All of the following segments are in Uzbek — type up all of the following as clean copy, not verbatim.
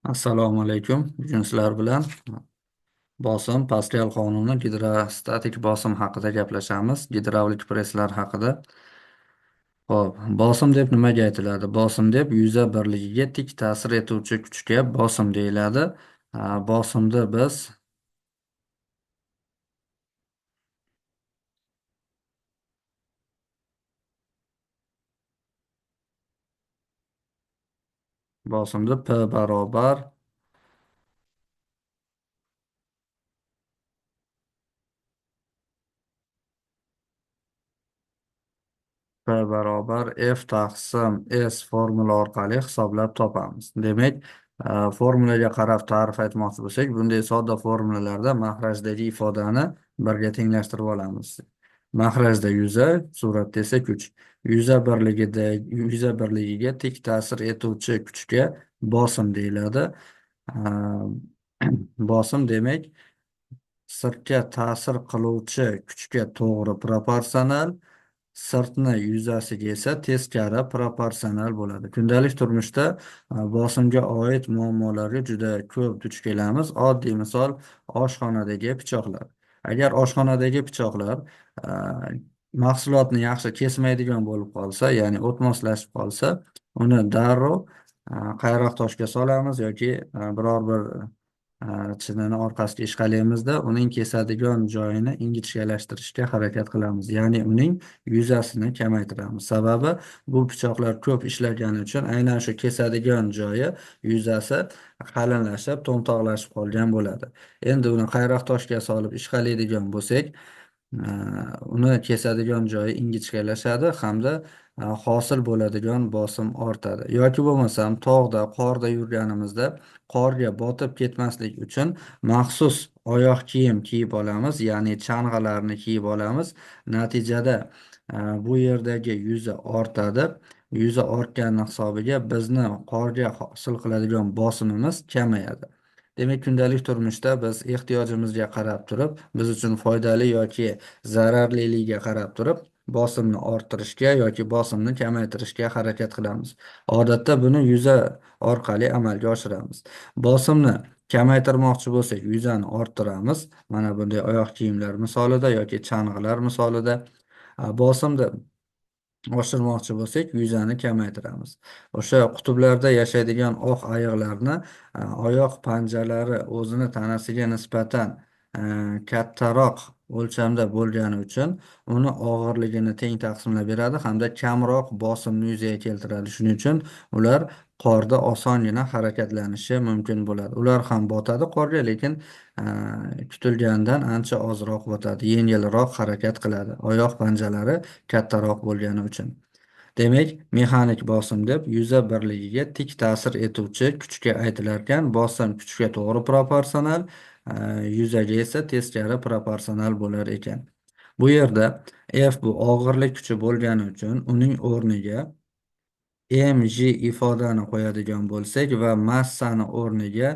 Assalomu alaykum. Bugun sizlar bilan bosim, Paskal qonuni, gidrostatik bosim haqida gaplashamiz. Gidravlik presslar haqida. Xo'p, bosim deb nimaga aytiladi? Bosim deb yuza birligiga tik ta'sir etuvchi kuchga bosim deyiladi. Bosimni biz P barobar F taqsim S formula orqali hisoblab topamiz. Demak, formulaga qarab ta'rif aytmoqchi bo'lsak, bunday sodda formulalarda mahrajdagi ifodani birga tenglashtirib olamiz. Mahrajda yuza, suratda esa kuch. Yuza birligiga tik ta'sir etuvchi kuchga bosim deyiladi. Bosim demak sirtga ta'sir qiluvchi kuchga to'g'ri proporsional, sirtni yuzasiga esa teskari proporsional bo'ladi. Kundalik turmushda bosimga oid muammolarga juda ko'p duch kelamiz. Oddiy misol oshxonadagi pichoqlar. Agar oshxonadagi pichoqlar mahsulotni yaxshi kesmaydigan bo'lib qolsa, ya'ni o'tmoslashib qolsa, uni darrov qayroq toshga solamiz yoki biror bir chinini orqasiga ishqalaymizda, uning kesadigan joyini ingichkalashtirishga harakat qilamiz. Ya'ni uning yuzasini kamaytiramiz. Sababi bu pichoqlar ko'p ishlagani uchun aynan shu kesadigan joyi yuzasi qalinlashib, to'mtoqlashib qolgan bo'ladi. Endi uni qayroq toshga solib ishqalaydigan bo'lsak, uni kesadigan joyi ingichkalashadi hamda hosil bo'ladigan bosim ortadi. Yoki bo'lmasam tog'da, qorda yurganimizda qorga botib ketmaslik uchun maxsus oyoq kiyim kiyib olamiz, ya'ni chang'ilarni kiyib olamiz. Natijada bu yerdagi yuzi ortadi. Yuzi ortgani hisobiga bizni qorga hosil qiladigan bosimimiz kamayadi. Demak, kundalik turmushda biz ehtiyojimizga qarab turib, biz uchun foydali yoki zararliligiga qarab turib, bosimni orttirishga yoki bosimni kamaytirishga harakat qilamiz. Odatda buni yuza orqali amalga oshiramiz. Bosimni kamaytirmoqchi bo'lsak, yuzani orttiramiz. Mana bunday oyoq kiyimlar misolida yoki chang'ilar misolida. Bosimni oshirmoqchi bo'lsak, yuzani kamaytiramiz. O'sha qutblarda yashaydigan oq ayiqlarni oyoq panjalari o'zini tanasiga nisbatan kattaroq o'lchamda bo'lgani uchun uni og'irligini teng taqsimlab beradi hamda kamroq bosimni yuzaga keltiradi. Shuning uchun ular qorda osongina harakatlanishi mumkin bo'ladi. Ular ham botadi qorga, lekin kutilganidan ancha ozroq botadi, yengilroq harakat qiladi. Oyoq panjalari kattaroq bo'lgani uchun. Demak, mexanik bosim deb yuza birligiga tik ta'sir etuvchi kuchga aytilar ekan, bosim kuchga to'g'ri proporsional, yuzaga esa teskari proporsional bo'lar ekan. Bu yerda F bu og'irlik kuchi bo'lgani uchun uning o'rniga mg ifodani qo'yadigan bo'lsak va massani o'rniga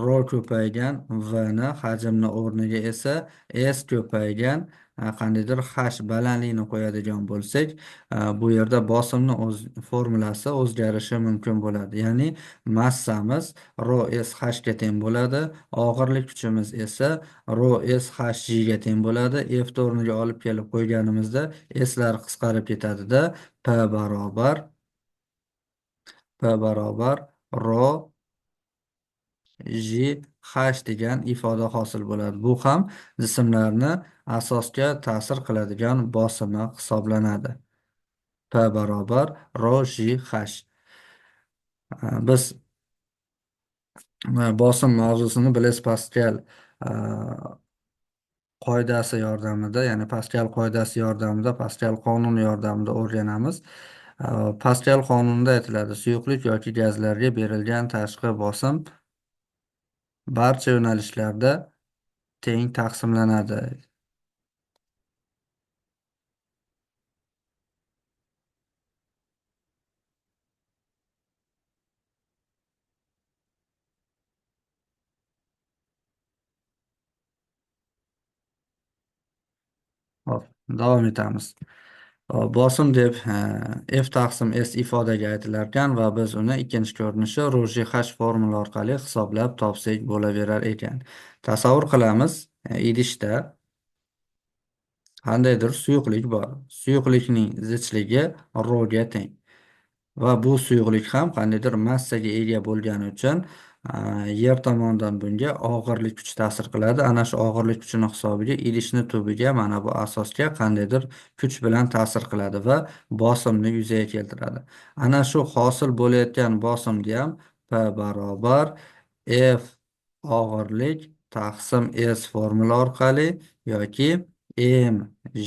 rho ko'paygan v ni, hajmni o'rniga esa s ko'paygan qandaydir h balandlikni qo'yadigan bo'lsak, bu yerda bosimni o'z formulasi o'zgarishi mumkin bo'ladi. Ya'ni massamiz rho s h ga teng bo'ladi, og'irlik kuchimiz esa rho s h g ga teng bo'ladi. F ni o'rniga olib kelib qo'yganimizda s lar qisqarib ketadida P barobar rho g h degan ifoda hosil bo'ladi. Bu ham jismlarni asosga ta'sir qiladigan bosimi hisoblanadi. P barobar rho g h. Biz bosim mavzusini Blaise Paskal qoidasi yordamida, ya'ni Paskal qoidasi yordamida, Paskal qonuni yordamida o'rganamiz. Paskal qonunida aytiladi, suyuqlik yoki gazlarga berilgan tashqi bosim barcha yo'nalishlarda teng taqsimlanadi. Hop, davom etamiz. Bosim deb F taqsim S ifodaga aytilar ekan va biz uni ikkinchi ko'rinishi rho g h formula orqali hisoblab topsak bo'laverar ekan. Tasavvur qilamiz, idishda qandaydir suyuqlik bor. Suyuqlikning zichligi rho ga teng. Va bu suyuqlik ham qandaydir massaga ega bo'lgani uchun yer tomonidan bunga og'irlik kuchi ta'sir qiladi. Ana shu og'irlik kuchini hisobiga idishni tubiga, mana bu asosga qandaydir kuch bilan ta'sir qiladi va bosimni yuzaga keltiradi. Ana shu hosil bo'layotgan bosimni ham P barobar F og'irlik taqsim S formula orqali yoki M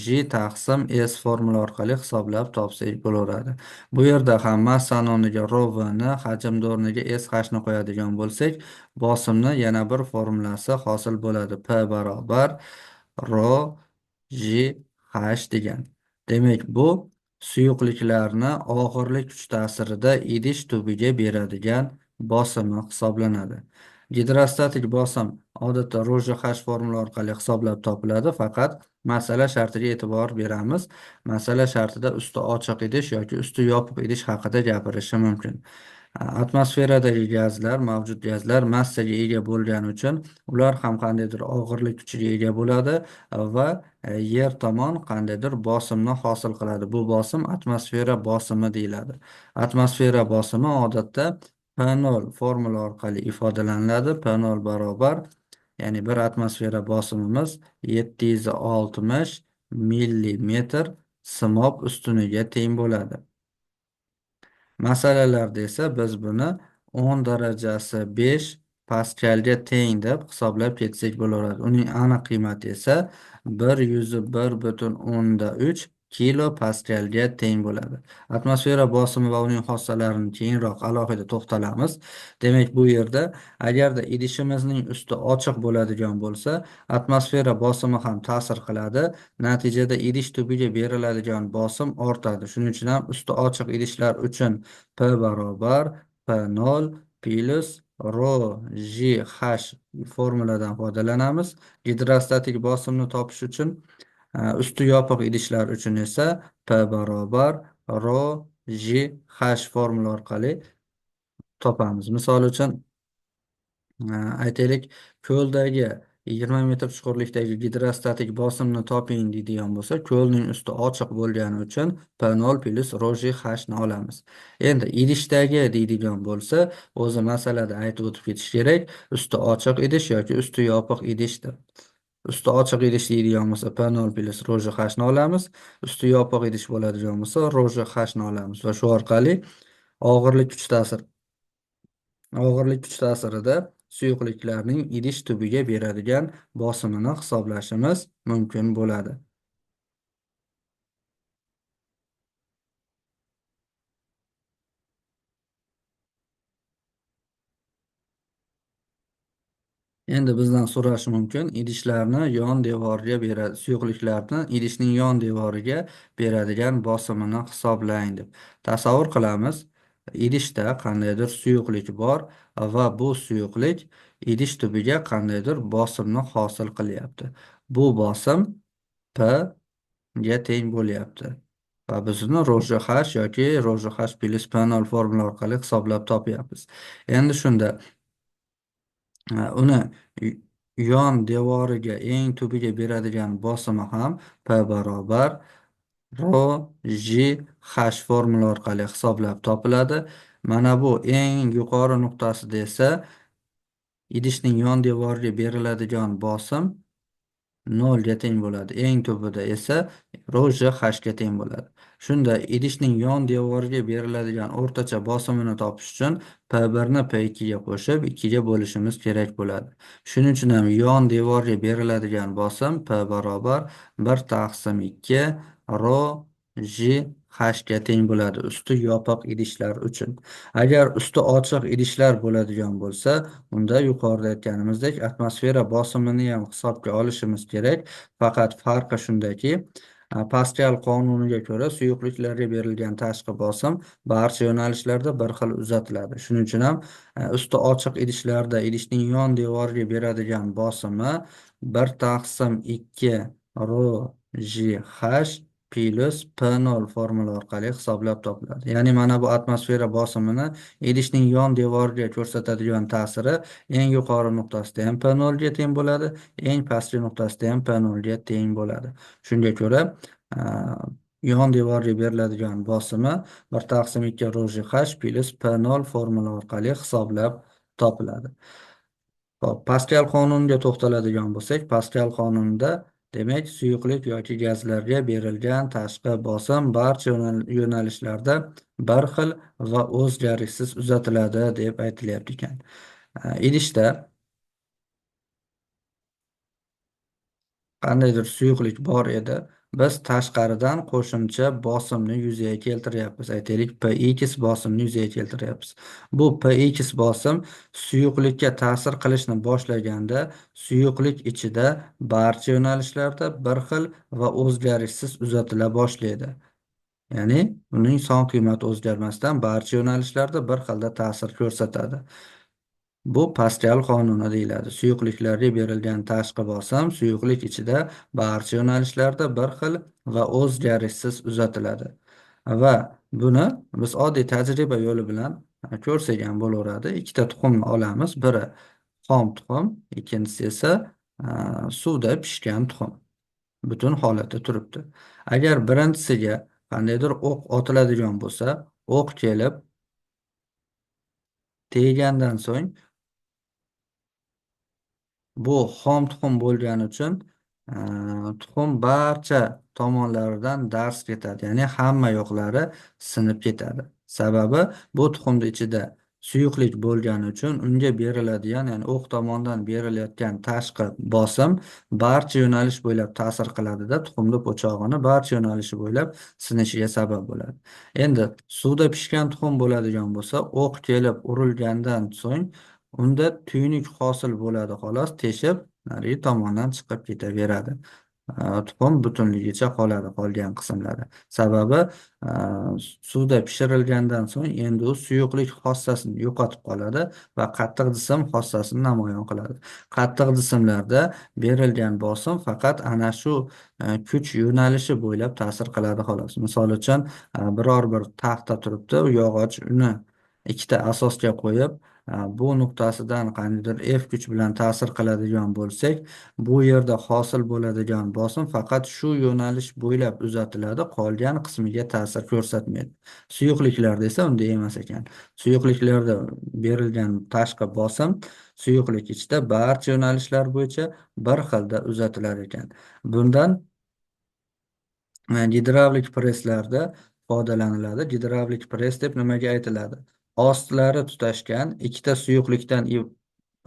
G taqsim S formula orqali hisoblab topsak bo'laveradi. Bu yerda ham massani o'rniga rho v ni, hajmni o'rniga S H ni qo'yadigan bo'lsak, bosimni yana bir formulasi hosil bo'ladi. P barobar rho G H degan. Demak, bu suyuqliklarni og'irlik kuch ta'sirida idish tubiga beradigan bosimi hisoblanadi. Gidrostatik bosim odatda rho g h formula orqali hisoblab topiladi, faqat masala shartiga e'tibor beramiz. Masala shartida usti ochiq idish yoki usti yopiq idish haqida gapirishi mumkin. Atmosferadagi gazlar, mavjud gazlar massaga ega bo'lgani uchun ular ham qandaydir og'irlik kuchiga ega bo'ladi va yer tomon qandaydir bosimni hosil qiladi. Bu bosim atmosfera bosimi deyiladi. Atmosfera bosimi odatda P0 formula orqali ifodalanadi. P0 barobar, ya'ni bir atmosfera bosimimiz 760 millimetr simob ustuniga teng bo'ladi. Masalalarda esa biz buni 10 darajasi 5 paskalga teng deb hisoblab ketsak bo'laveradi. Uning aniq qiymati esa 101,3 kilo paskalga teng bo'ladi. Atmosfera bosimi va uning xossalarini keyinroq alohida to'xtalamiz. Demak, bu yerda agarda idishimizning usti ochiq bo'ladigan bo'lsa, atmosfera bosimi ham ta'sir qiladi. Natijada idish tubiga beriladigan bosim ortadi. Shuning uchun ham usti ochiq idishlar uchun P barobar P0 plus rho G H formuladan foydalanamiz. Gidrostatik bosimni topish uchun, usti yopiq idishlar uchun esa P barobar rho G H formula orqali topamiz. Misol uchun, aytaylik, ko'ldagi 20 metr chuqurlikdagi gidrostatik bosimni toping deydigan bo'lsa, ko'lning usti ochiq bo'lgani uchun P0 plus rho G H ni olamiz. Endi idishdagi deydigan bo'lsa, o'zi masalada aytib o'tib ketish kerak, usti ochiq idish yoki usti yopiq idishdir. Usti ochiq idish deydigan bo'lsa, P0 plus rho G H ni olamiz. Usti yopiq idish bo'ladigan bo'lsa, rho G H ni olamiz va shu orqali og'irlik kuch ta'sirida suyuqliklarning idish tubiga beradigan bosimini hisoblashimiz mumkin bo'ladi. Endi bizdan so'rash mumkin, idishlarni yon devoriga beradi, suyuqliklarni idishning yon devoriga beradigan bosimini hisoblang deb. Tasavvur qilamiz, idishda qandaydir suyuqlik bor va bu suyuqlik idish tubiga qandaydir bosimni hosil qilyapti. Bu bosim P ga teng bo'lyapti. Va biz uni rho G H yoki rho G H plus P0 formula orqali hisoblab topyapmiz. Endi shunda uni yon devoriga, eng tubiga beradigan bosimi ham P barobar rho G H formula orqali hisoblab topiladi. Mana bu eng yuqori nuqtasida esa idishning yon devoriga beriladigan bosim nolga teng bo'ladi. Eng tubida esa rho G H ga teng bo'ladi. Shunda idishning yon devoriga beriladigan o'rtacha bosimini topish uchun P1 ni P2 ga qo'shib 2 ga bo'lishimiz kerak bo'ladi. Shuning uchun ham yon devorga beriladigan bosim P barobar 1 taqsim 2 rho G H ga teng bo'ladi usti yopiq idishlar uchun. Agar usti ochiq idishlar bo'ladigan bo'lsa, unda yuqorida aytganimizdek atmosfera bosimini ham hisobga olishimiz kerak. Faqat farqi shundaki, Paskal qonuniga ko'ra suyuqliklarga berilgan tashqi bosim barcha yo'nalishlarda bir xil uzatiladi. Shuning uchun ham usti ochiq idishlarda idishning yon devoriga beradigan bosimi 1 taqsim 2 rho G H plus P0 formula orqali hisoblab topiladi. Ya'ni mana bu atmosfera bosimini idishning yon devoriga ko'rsatadigan ta'siri eng yuqori nuqtasida ham P0 ga teng bo'ladi, eng pastki nuqtasida ham P0 ga teng bo'ladi. Shunga ko'ra yon devorga beriladigan bosimi 1/2 rho g h plus P0 formula orqali hisoblab topiladi. Xo'p, Paskal qonuniga to'xtaladigan bo'lsak, Paskal qonunida demak suyuqlik yoki gazlarga berilgan tashqi bosim barcha yo'nalishlarda bir xil va o'zgarishsiz uzatiladi deb aytilyapti ekan. Idishda qandaydir suyuqlik bor edi. Biz tashqaridan qo'shimcha bosimni yuzaga keltiryapmiz. Aytaylik, Px bosimni yuzaga keltiryapmiz. Bu Px bosim suyuqlikka ta'sir qilishni boshlaganda suyuqlik ichida barcha yo'nalishlarda bir xil va o'zgarishsiz uzatila boshlaydi. Ya'ni uning son qiymati o'zgarmasdan barcha yo'nalishlarda bir xilda ta'sir ko'rsatadi. Bu Paskal qonuni deyiladi. Suyuqliklarga berilgan tashqi bosim suyuqlik ichida barcha yo'nalishlarda bir xil va o'zgarishsiz uzatiladi. Va buni biz oddiy tajriba yo'li bilan ko'rsak ham bo'laveradi. Ikkita tuxumni olamiz. Biri xom tuxum, ikkinchisi esa suvda pishgan tuxum. Butun holatda turibdi. Agar birinchisiga qandaydir o'q otiladigan bo'lsa, o'q kelib teggandan so'ng bu xom tuxum bo'lgani uchun tuxum barcha tomonlaridan dars ketadi. Ya'ni hamma yoqlari sinib ketadi. Sababi bu tuxumning ichida suyuqlik bo'lgani uchun unga beriladigan, ya'ni o'q tomondan berilayotgan tashqi bosim barcha yo'nalish bo'ylab ta'sir qiladida, tuxumni po'chog'ini barcha yo'nalishi bo'ylab sinishiga sabab bo'ladi. Endi suvda pishgan tuxum bo'ladigan bo'lsa, o'q kelib urilgandan so'ng unda tuynuk hosil bo'ladi xolos, teshib narigi tomondan chiqib ketaveradi. Tuxum butunligicha qoladi qolgan qismlari. Sababi suvda pishirilgandan so'ng endi u suyuqlik xossasini yo'qotib qoladi va qattiq jism xossasini namoyon qiladi. Qattiq jismlarda berilgan bosim faqat ana shu kuch yo'nalishi bo'ylab ta'sir qiladi xolos. Misol uchun biror bir taxta turibdi, yog'och, uni ikkita asosga qo'yib bu nuqtasidan qandaydir F kuch bilan ta'sir qiladigan bo'lsak, bu yerda hosil bo'ladigan bosim faqat shu yo'nalish bo'ylab uzatiladi, qolgan qismiga ta'sir ko'rsatmaydi. Suyuqliklarda esa unday emas ekan. Suyuqliklarda berilgan tashqi bosim suyuqlik ichida barcha yo'nalishlar bo'yicha bir xilda uzatilar ekan. Bundan gidravlik presslarda foydalaniladi. Gidravlik press deb nimaga aytiladi? Ostlari tutashgan ikkita suyuqlikdan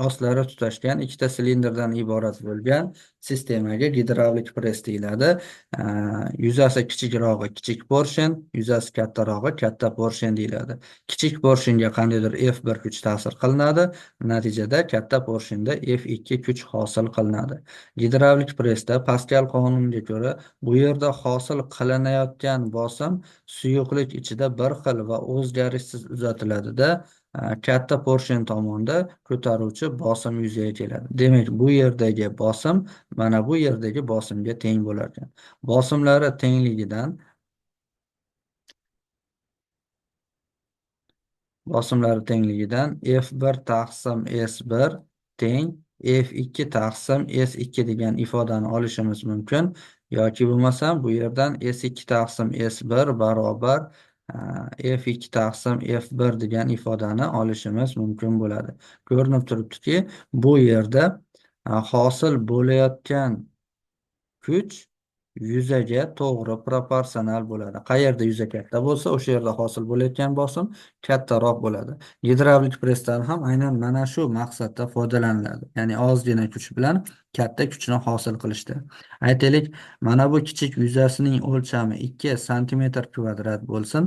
ostlari tutashgan ikkita silindrdan iborat bo'lgan sistemaga gidravlik press deyiladi. Yuzasi kichikrog'i kichik porshen, yuzasi kattarog'i katta porshen deyiladi. Kichik porshenga qandaydir F1 kuch ta'sir qilinadi, natijada katta porshenda F2 kuch hosil qilinadi. Gidravlik pressda Paskal qonuniga ko'ra bu yerda hosil qilinayotgan bosim suyuqlik ichida bir xil va o'zgarishsiz uzatiladida, katta porshen tomonda ko'taruvchi bosim yuzaga keladi. Demak, bu yerdagi bosim mana bu yerdagi bosimga teng bo'lar ekan. Bosimlari tengligidan F1 taqsim S1 teng F2 taqsim S2 degan ifodani olishimiz mumkin yoki bo'lmasam bu yerdan S2 taqsim S1 barobar F2 taqsim F1 degan ifodani olishimiz mumkin bo'ladi. Ko'rinib turibdiki, bu yerda hosil bo'layotgan kuch yuzaga to'g'ri proporsional bo'ladi. Qayerda yuza katta bo'lsa, o'sha yerda hosil bo'layotgan bosim kattaroq bo'ladi. Gidravlik pressdan ham aynan mana shu maqsadda foydalaniladi. Ya'ni ozgina kuch bilan katta kuchni hosil qilishda. Aytaylik, mana bu kichik yuzasining o'lchami 2 santimetr kvadrat bo'lsin.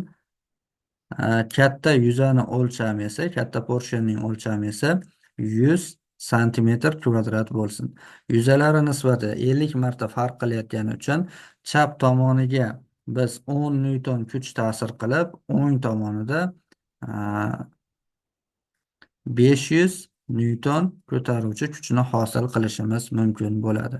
Katta yuzani o'lchami esa, katta porshenning o'lchami esa 100 santimetr kvadrat bo'lsin. Yuzalari nisbati 50 marta farq qilayotgani uchun chap tomoniga biz 10 newton kuch ta'sir qilib, o'ng tomonida 500 newton ko'taruvchi kuchni hosil qilishimiz mumkin bo'ladi.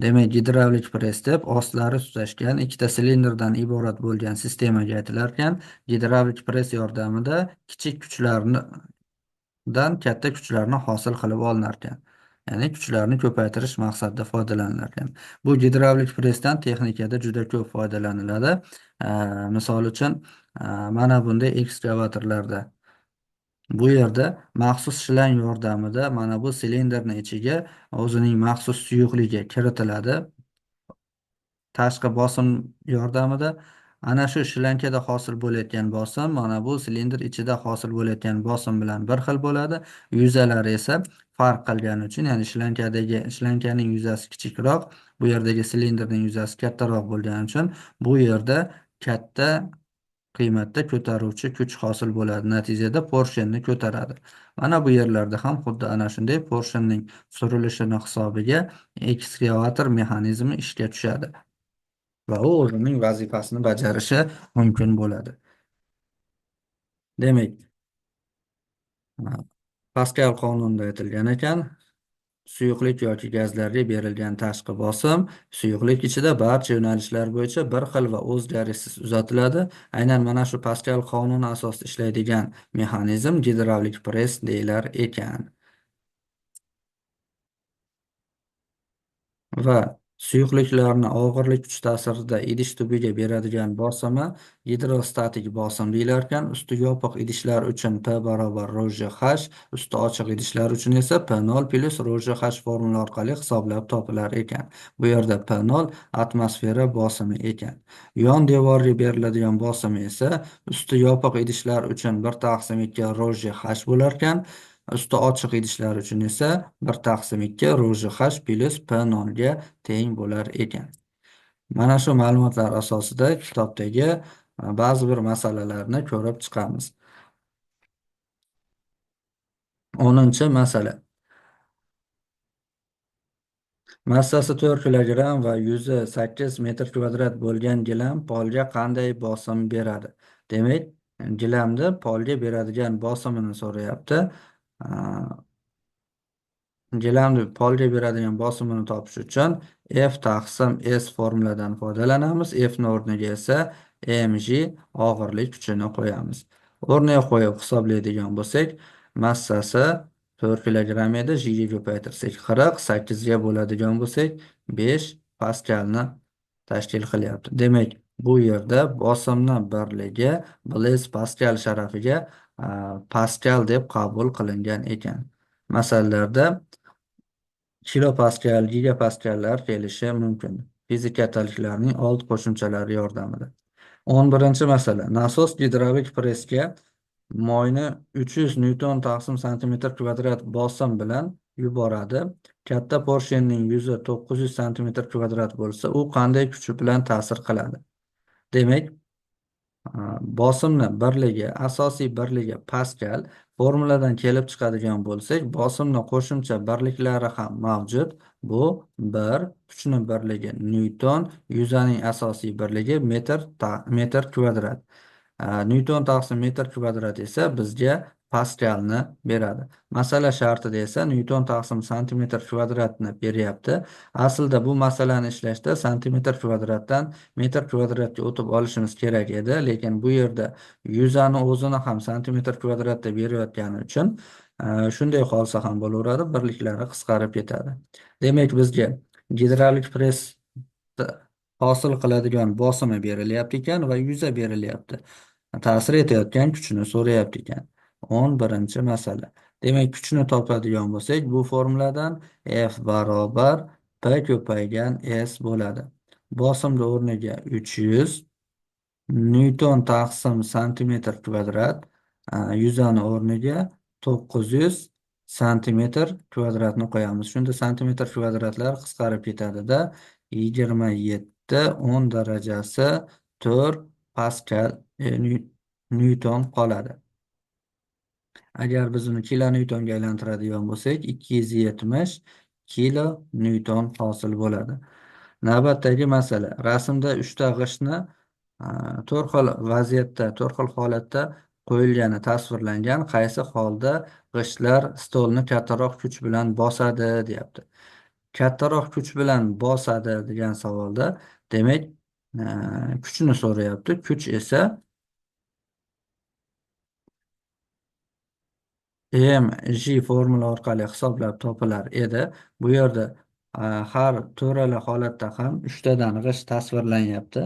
Demak, gidravlik press deb ostlari tutashgan ikkita silindrdan iborat bo'lgan sistemaga aytilar ekan. Gidravlik press yordamida kichik kuchlardan katta kuchlarni hosil qilib olinar ekan. Ya'ni kuchlarni ko'paytirish maqsadida foydalanilar ekan. Bu gidravlik pressdan texnikada juda ko'p foydalaniladi. Misol uchun, mana bunday ekskavatorlarda. Bu yerda maxsus shlang yordamida mana bu silindrning ichiga o'zining maxsus suyuqligi kiritiladi. Tashqi bosim yordamida ana shu shlankada hosil bo'layotgan bosim mana bu silindr ichida hosil bo'layotgan bosim bilan bir xil bo'ladi. Yuzalari esa farq qilgani uchun, ya'ni shlankaning yuzasi kichikroq, bu yerdagi silindrning yuzasi kattaroq bo'lgani uchun bu yerda katta qiymatda ko'taruvchi kuch hosil bo'ladi. Natijada porshenni ko'taradi. Mana bu yerlarda ham xuddi ana shunday porshenning surilishini hisobiga ekskavator mexanizmi ishga tushadi va u o'zining vazifasini bajarishi mumkin bo'ladi. Demak, Paskal qonunida aytilgan ekan, suyuqlik yoki gazlarga berilgan tashqi bosim suyuqlik ichida barcha yo'nalishlar bo'yicha bir xil va o'zgarishsiz uzatiladi. Aynan mana shu Paskal qonuni asosida ishlaydigan mexanizm gidravlik press deyilar ekan. Va suyuqliklarni og'irlik kuchi ta'sirida idish tubiga beradigan bosimi gidrostatik bosim deyilar ekan. Usti yopiq idishlar uchun P barobar rho g h, usti ochiq idishlar uchun esa P0 plus rho g h formula orqali hisoblab topilar ekan. Bu yerda P0 atmosfera bosimi ekan. Yon devorga beriladigan bosimi esa usti yopiq idishlar uchun 1/2 rho g h bo'lar ekan. Usti ochiq idishlar uchun esa 1/2 rho g h plus P0 ga teng bo'lar ekan. Mana shu ma'lumotlar asosida kitobdagi ba'zi bir masalalarni ko'rib chiqamiz. 10-masala. Massasi 4 kilogramm va yuzi 8 metr kvadrat bo'lgan gilam polga qanday bosim beradi? Demak, gilamni polga beradigan bosimini so'rayapti. Gilamni polga beradigan bosimini topish uchun F taqsim S formuladan foydalanamiz. F ni o'rniga esa mg og'irlik kuchini qo'yamiz. O'rniga qo'yib hisoblaydigan bo'lsak, massasi 4 kilogramm edi, G ga ko'paytirsak 40, 8 ga bo'ladigan bo'lsak 5 paskalni tashkil qilyapti. Demak, bu yerda bosimni birligi Blaise Paskal sharafiga paskal deb qabul qilingan ekan. Masalalarda kilopaskal, gigapaskallar kelishi mumkin. Fizik kattaliklarining old qo'shimchalari yordamida. 11-masala. Nasos gidravlik pressga moyni 300 newton taqsim santimetr kvadrat bosim bilan yuboradi. Katta porshenning yuzi 900 santimetr kvadrat bo'lsa, u qanday kuch bilan ta'sir qiladi? Demak, bosimni birligi, asosiy birligi paskal. Formuladan kelib chiqadigan bo'lsak, bosimni qo'shimcha birliklari ham mavjud. Bu 1, kuchni birligi newton, yuzaning asosiy birligi metr kvadrat. Newton taqsim metr kvadrat esa bizga paskalni beradi. Masala shartida esa newton taqsim santimetr kvadratni beryapti. Aslida bu masalani ishlashda santimetr kvadratdan metr kvadratga o'tib olishimiz kerak edi, lekin bu yerda yuzani o'zini ham santimetr kvadratda berayotgani uchun shunday qolsa ham bo'laveradi, birliklari qisqarib ketadi. Demak, bizga gidravlik press hosil qiladigan bosimi berilyapti ekan va yuza berilyapti. Ta'sir etayotgan kuchni so'rayapti ekan. 11-masala. Demak, kuchni topadigan bo'lsak, bu formuladan F barobar P ko'paygan S bo'ladi. Bosimni o'rniga 300 newton taqsim santimetr kvadrat, yuzani o'rniga 900 santimetr kvadratni qo'yamiz. Shunda santimetr kvadratlar qisqarib ketadida 27 10 darajasi 4 paskal newton qoladi. Agar biz uni kilo newtonga aylantiradigan bo'lsak, 270 kilo newton hosil bo'ladi. Navbatdagi masala. Rasmda 3 ta g'ishtni 4 xil vaziyatda, 4 xil holatda qo'yilgani tasvirlangan. Qaysi holda g'ishtlar stolni kattaroq kuch bilan bosadi deyapti. Kattaroq kuch bilan bosadi degan savolda, demak, kuchni so'rayapti. Kuch esa mg formula orqali hisoblab topilar edi. Bu yerda har to'rala holatda ham 3 tadan g'isht tasvirlanyapti.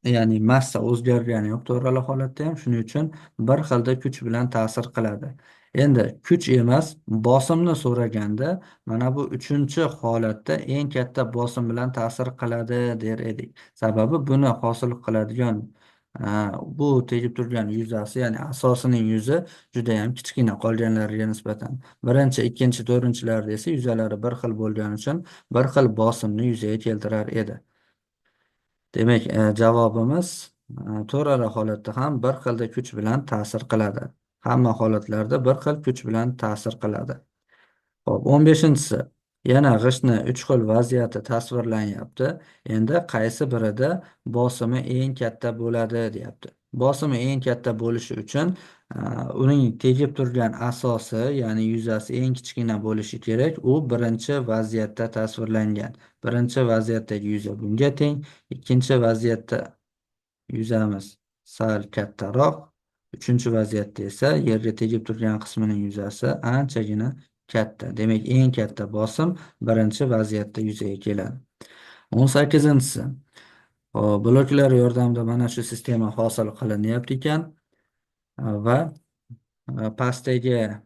Ya'ni massa o'zgargani yo'q to'rala holatda ham, shuning uchun bir xilda kuch bilan ta'sir qiladi. Endi kuch emas, bosimni so'raganda mana bu 3-holatda eng katta bosim bilan ta'sir qiladi der edik. Sababi buni hosil qiladigan bu tegib turgan yuzasi, ya'ni asosining yuzi juda ham kichkina qolganlariga nisbatan. Birinchi, ikkinchi, to'rtinchilarda esa yuzalari bir xil bo'lgani uchun bir xil bosimni yuzaga keltirar edi. Demak, javobimiz to'rala holatda ham bir xilda kuch bilan ta'sir qiladi. Hamma holatlarda bir xil kuch bilan ta'sir qiladi. Xo'p, 15-inchisi. Yana g'ishtni 3 xil vaziyati tasvirlanyapti. Endi qaysi birida bosimi eng katta bo'ladi deyapti. Bosimi eng katta bo'lishi uchun uning tegib turgan asosi, ya'ni yuzasi eng kichkina bo'lishi kerak. U birinchi vaziyatda tasvirlangan. Birinchi vaziyatdagi yuza bunga teng, ikkinchi vaziyatda yuzamiz sal kattaroq, uchinchi vaziyatda esa yerga tegib turgan qismining yuzasi anchagina katta. Demak, eng katta bosim birinchi vaziyatda yuzaga keladi. 18-inchisi. Xo'p, bloklar yordamida mana shu sistema hosil qilinyapti ekan va pastdagi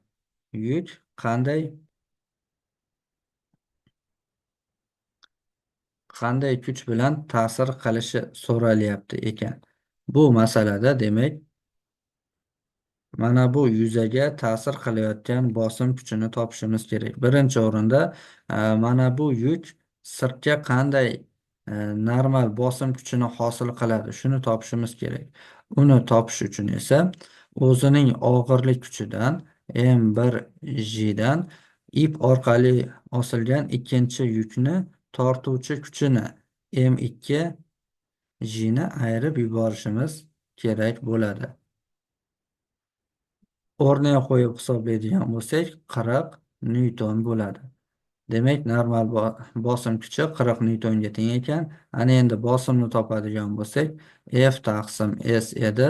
yuk qanday kuch bilan ta'sir qilishi so'ralyapti ekan. Bu masalada demak mana bu yuzaga ta'sir qilayotgan bosim kuchini topishimiz kerak. Birinchi o'rinda mana bu yuk sirtga qanday normal bosim kuchini hosil qiladi, shuni topishimiz kerak. Uni topish uchun esa o'zining og'irlik kuchidan M1G dan ip orqali osilgan ikkinchi yukni tortuvchi kuchini M2G ni ayirib yuborishimiz kerak bo'ladi. O'rniga qo'yib hisoblaydigan bo'lsak, 40 newton bo'ladi. Demak, normal bosim kuchi 40 newtonga teng ekan. Ana endi bosimni topadigan bo'lsak, F taqsim S edi.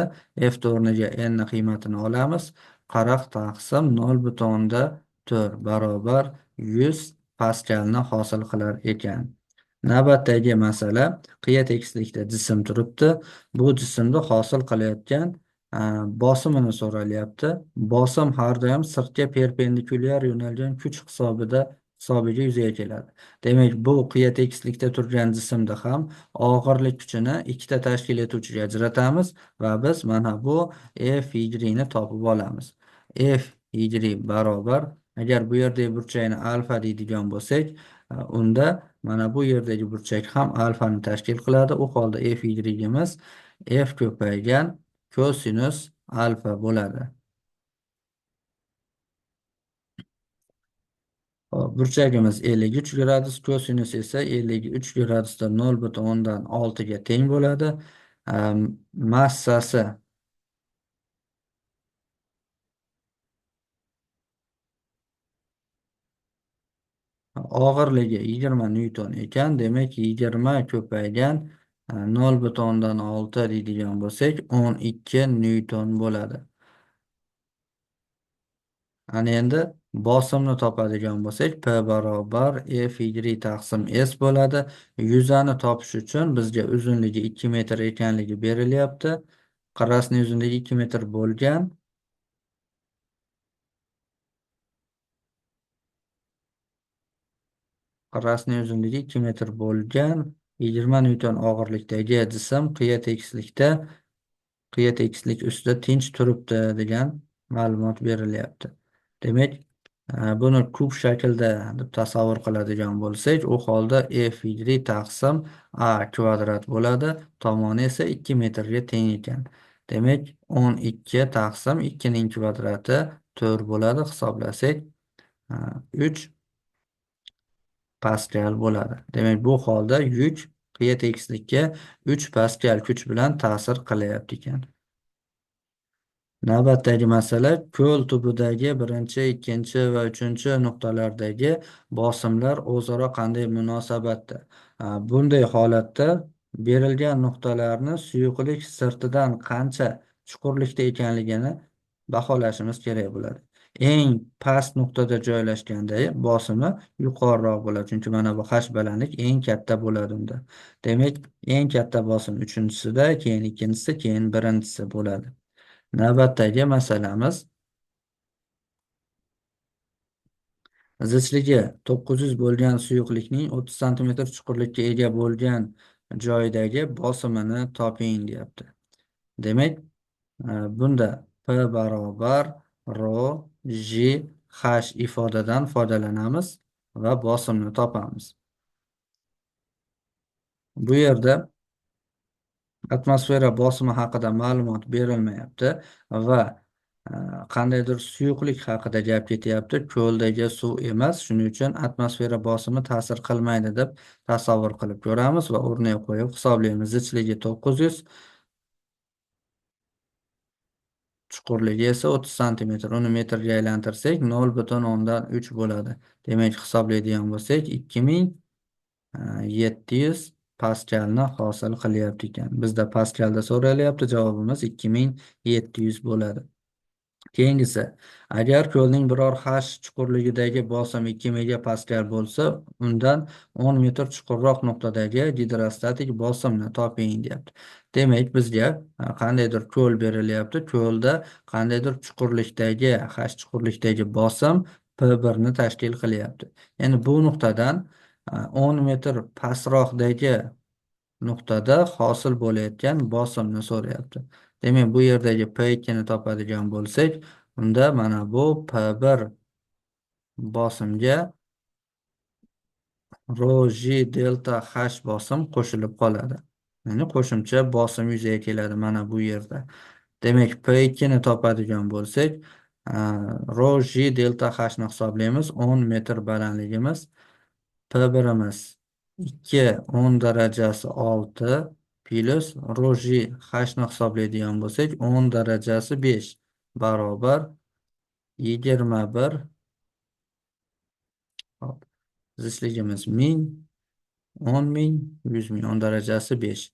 F o'rniga N ni qiymatini olamiz. 40 taqsim 0,4 barobar 100 paskalni hosil qilar ekan. Navbatdagi masala, qiya tekislikda jism turibdi. Bu jismni hosil qilayotgan bosimini so'ralyapti. Bosim har doim sirtga perpendikulyar yo'nalgan kuch hisobiga yuzaga keladi. Demak, bu qiya tekislikda turgan jismda ham og'irlik kuchini ikkita tashkil etuvchiga ajratamiz va biz mana bu F Y ni topib olamiz. F Y barobar, agar bu yerdagi burchakni alfa deydigan bo'lsak, unda mana bu yerdagi burchak ham alfani tashkil qiladi. U holda F Y'imiz F ko'paygan kosinus alfa bo'ladi. Hop, burchagimiz 53 gradus, kosinus esa 53 gradusda 0,6 ga teng bo'ladi. Massasi og'irligi 20 newton ekan. Demak, 20 ko'paygan 0,6 deydigan bo'lsak, 12 newton bo'ladi. Ana endi bosimni topadigan bo'lsak, P barobar F Y taqsim S bo'ladi. Yuzani topish uchun bizga uzunligi 2 metr ekanligi berilyapti. Qirrasining uzunligi 2 metr bo'lgan. Qirrasining uzunligi 2 metr bo'lgan 20 newton og'irlikdagi jism qiya tekislik ustida tinch turibdi degan ma'lumot berilyapti. Demak, buni kub shaklda deb tasavvur qiladigan bo'lsak, u holda F Y taqsim A kvadrat bo'ladi. Tomoni esa 2 metrga teng ekan. Demak, 12 taqsim 2ning kvadrati 4 bo'ladi. Hisoblasak, 3 paskal bo'ladi. Demak, bu holda yuk qiya tekislikka 3 paskal kuch bilan ta'sir qilyapti ekan. Navbatdagi masala ko'l tubidagi birinchi, ikkinchi va uchinchi nuqtalardagi bosimlar o'zaro qanday munosabatda? Bunday holatda berilgan nuqtalarni suyuqlik sirtidan qancha chuqurlikda ekanligini baholashimiz kerak bo'ladi. Eng past nuqtada joylashganda bosimi yuqoriroq bo'ladi, chunki mana bu h balandlik eng katta bo'ladi unda. Demak, eng katta bosim uchinchisida, keyin ikkinchisi, keyin birinchisi bo'ladi. Navbatdagi masalamiz zichligi 900 bo'lgan suyuqlikning 30 sm chuqurlikka ega bo'lgan joydagi bosimini toping deyapti. Demak, bunda P barobar rho G H ifodadan foydalanamiz va bosimni topamiz. Bu yerda atmosfera bosimi haqida ma'lumot berilmayapti va qandaydir suyuqlik haqida gap ketyapti. Ko'ldagi suv emas, shuning uchun atmosfera bosimi ta'sir qilmaydi deb tasavvur qilib ko'ramiz va o'rniga qo'yib hisoblaymiz. Zichligi 900, chuqurligi esa 30 santimetr. Uni metrga aylantirsak 0,3 bo'ladi. Demak, hisoblaydigan bo'lsak 2700 paskalni hosil qilyapti ekan. Bizda paskalda so'ralyapti, javobimiz 2700 bo'ladi. Keyingisi, agar ko'lning biror h chuqurligidagi bosim 2 megapaskal bo'lsa, undan 10 metr chuqurroq nuqtadagi gidrostatik bosimni toping deyapti. Demak, bizga qandaydir ko'l berilyapti. Ko'lda qandaydir chuqurlikdagi, h chuqurlikdagi bosim P1 ni tashkil qilyapti. Endi bu nuqtadan 10 metr pastroqdagi nuqtada hosil bo'layotgan bosimni so'rayapti. Demak, bu yerdagi P2 ni topadigan bo'lsak, unda mana bu P1 bosimga rho G delta H bosim qo'shilib qoladi. Ya'ni qo'shimcha bosim yuzaga keladi mana bu yerda. Demak, P2 ni topadigan bo'lsak, rho G delta H ni hisoblaymiz. 10 metr balandligimiz, P1imiz 2 10 darajasi 6 plus rho G H ni hisoblaydigan bo'lsak 10 darajasi 5 barobar 21. Hop, zichligimiz 1000, 10.000, 100.000, 10 darajasi 5.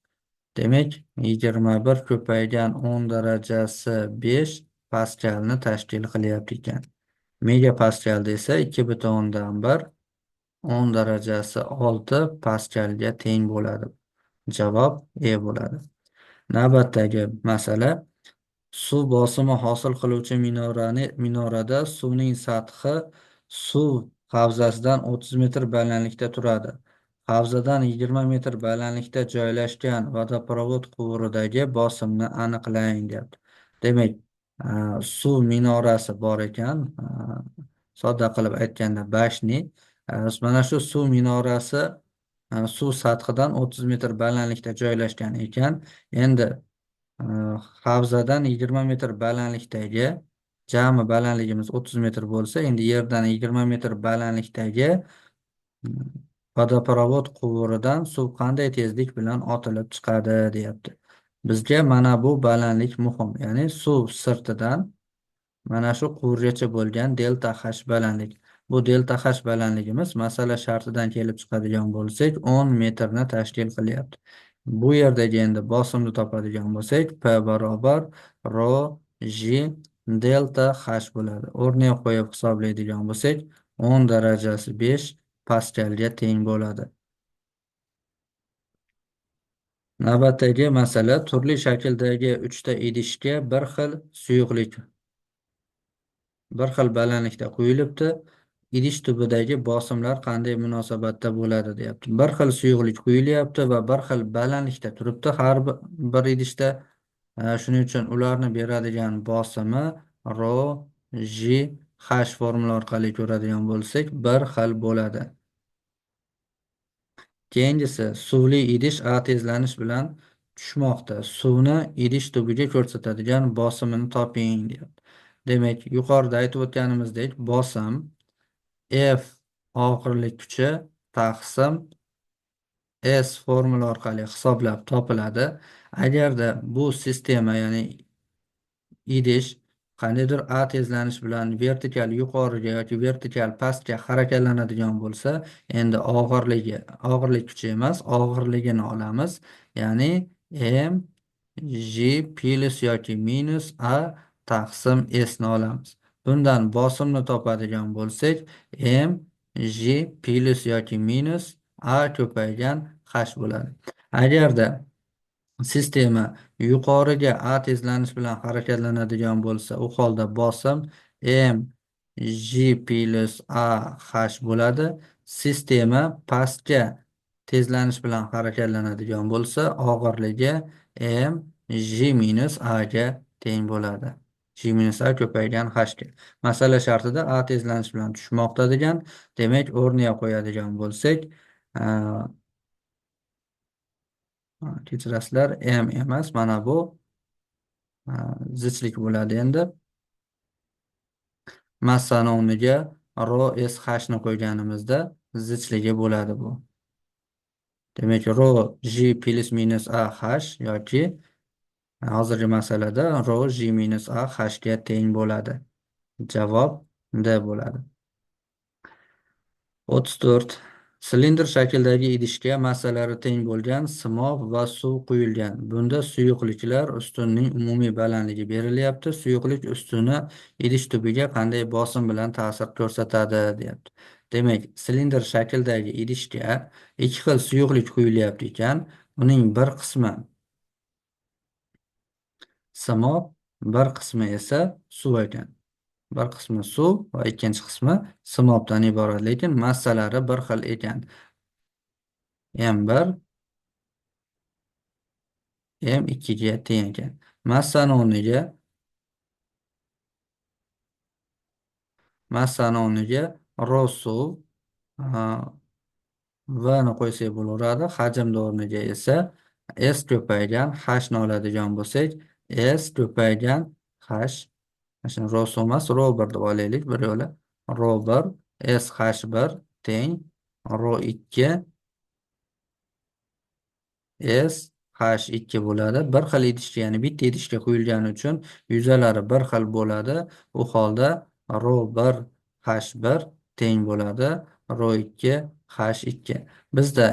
Demak, 21 ko'paygan 10 darajasi 5 paskalni tashkil qilyapti ekan. Megapaskalda esa 2,1 10 darajasi 6 paskalga teng bo'ladi. Javob E bo'ladi. Navbatdagi masala suv bosimi hosil qiluvchi minorada suvning sathi suv havzasidan 30 metr balandlikda turadi. Havzadan 20 metr balandlikda joylashgan vodoprovod quvuridagi bosimni aniqlang deyapti. Demak, suv minorasi bor ekan, sodda qilib aytganda bashni. Mana shu suv minorasi suv sathidan 30 metr balandlikda joylashgan ekan. Endi havzadan 20 metr balandlikdagi, jami balandligimiz 30 metr bo'lsa, endi yerdan 20 metr balandlikdagi vodoprovod quvuridan suv qanday tezlik bilan otilib chiqadi deyapti. Bizga mana bu balandlik muhim, ya'ni suv sirtidan mana shu quvurgacha bo'lgan delta H balandlik. Bu delta H balandligimiz masala shartidan kelib chiqadigan bo'lsak 10 metrni tashkil qilyapti. Bu yerdagi endi bosimni topadigan bo'lsak P barobar rho G delta H bo'ladi. O'rniga qo'yib hisoblaydigan bo'lsak 10 darajasi 5 paskalga teng bo'ladi. Navbatdagi masala turli shakldagi 3 ta idishga bir xil suyuqlik bir xil balandlikda quyilibdi. Idish tubidagi bosimlar qanday munosabatda bo'ladi deyapti. Bir xil suyuqlik quyilyapti va bir xil balandlikda turibdi har bir idishda. Shuning uchun ularni beradigan bosimi rho G H formula orqali ko'radigan bo'lsak bir xil bo'ladi. Keyingisi suvli idish A tezlanish bilan tushmoqda. Suvni idish tubiga ko'rsatadigan bosimini toping deyapti. Demak, yuqorida aytib o'tganimizdek, bosim F og'irlik kuchi taqsim S formula orqali hisoblab topiladi. Agarda bu sistema, ya'ni idish Qandaydir A tezlanish bilan vertikal yuqoriga yoki vertikal pastga harakatlanadigan bo'lsa, endi og'irlik kuchi emas, og'irligini olamiz. Ya'ni m g plus yoki minus a taqsim s ni olamiz. Bundan bosimni topadigan bo'lsak, m g plus yoki minus a ko'paygan h bo'ladi. Agarda sistema yuqoriga a tezlanish bilan harakatlanadigan bo'lsa, u holda bosim m g plus a h bo'ladi. Sistema pastga tezlanish bilan harakatlanadigan bo'lsa, og'irligi m g minus a ga teng bo'ladi. G minus a ko'paygan h ga. Masala shartida a tezlanish bilan tushmoqda degan, demak o'rniga qo'yadigan bo'lsak, kechirasizlar, m emas, mana bu zichlik bo'ladi endi. Massani o'rniga rho s h ni qo'yganimizda zichligi bo'ladi bu. Demak, rho g plus minus a h yoki hozirgi masalada rho g minus a h ga teng bo'ladi. Javob D bo'ladi. 34. Silindr shaklidagi idishga massalari teng bo'lgan simob va suv quyilgan. Bunda suyuqliklar ustunining umumiy balandligi berilyapti. Suyuqlik ustuni idish tubiga qanday bosim bilan ta'sir ko'rsatadi deyapti. Demak, silindr shaklidagi idishga ikki xil suyuqlik quyilyapti ekan. Uning bir qismi simob, bir qismi esa suv ekan. Bir qismi suv va ikkinchi qismi simobdan iborat, lekin massalari bir xil ekan. M1 M2 ga teng ekan. Massani o'rniga rho suv V ni qo'ysak bo'laveradi. Hajmni o'rniga esa S ko'paygan H ni oladigan bo'lsak, S ko'paygan H, mana rho suv emas, rho 1 deb olaylik bir yo'la. Rho 1 S H 1 teng rho 2 S H 2 bo'ladi. Bir xil idishga, ya'ni bitta idishga quyilgani uchun yuzalari bir xil bo'ladi. U holda rho 1 H 1 teng bo'ladi rho 2 H 2. Bizda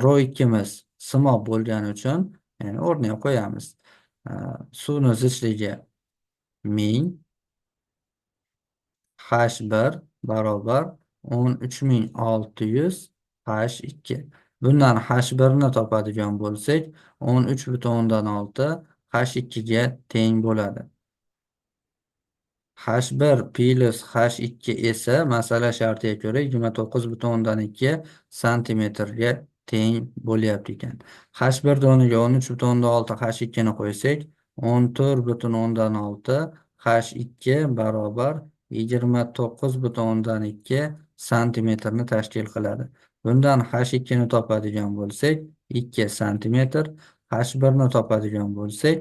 rho 2miz simob bo'lgani uchun, ya'ni o'rniga qo'yamiz. Suvni zichligi 1000 H 1 barobar 13600 H 2. Bundan H 1 ni topadigan bo'lsak, 13,6 H 2 ga teng bo'ladi. H 1 plus H 2 esa masala shartiga ko'ra 29,2 santimetrga teng bo'lyapti ekan. H 1 o'rniga 13,6 H 2 ni qo'ysak, 14,6 H 2 barobar 29,2 santimetrni tashkil qiladi. Bundan H 2 ni topadigan bo'lsak, 2 santimetr, H 1 ni topadigan bo'lsak,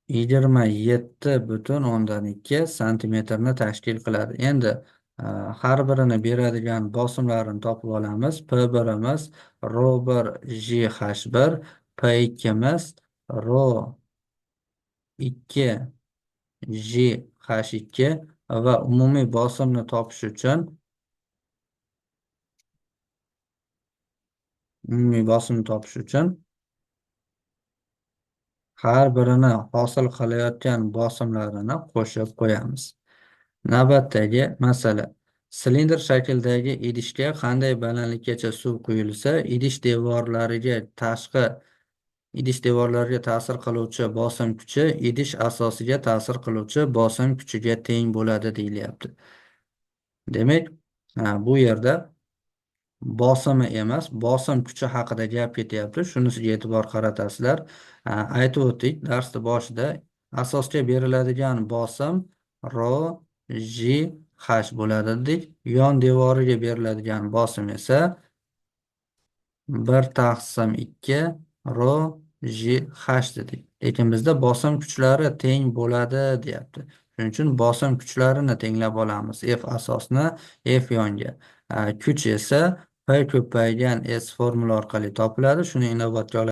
27,2 santimetrni tashkil qiladi. Endi har birini beradigan bosimlarini topib olamiz. P birimiz rho 1 G H 1, P ikkimiz rho 2 G H 2 va umumiy bosimni topish uchun har birini hosil qilayotgan bosimlarini qo'shib qo'yamiz. Navbatdagi masala. Silindr shaklidagi idishga qanday balandlikkacha suv quyilsa, idish devorlariga ta'sir qiluvchi bosim kuchi idish asosiga ta'sir qiluvchi bosim kuchiga teng bo'ladi deyilyapti. Demak, bu yerda bosimi emas, bosim kuchi haqida gap ketyapti. Shunisiga e'tibor qaratasizlar. Aytib o'tdik darsning boshida, asosga beriladigan bosim rho g h bo'ladi dedik. Yon devoriga beriladigan bosim esa 1/2 rho g h dedik. Lekin bizda bosim kuchlari teng bo'ladi deyapti. Shuning uchun bosim kuchlarini tenglab olamiz. F asosni F yonga. Kuch esa P ko'paygan S formula orqali topiladi. Shuni inobatga olamiz.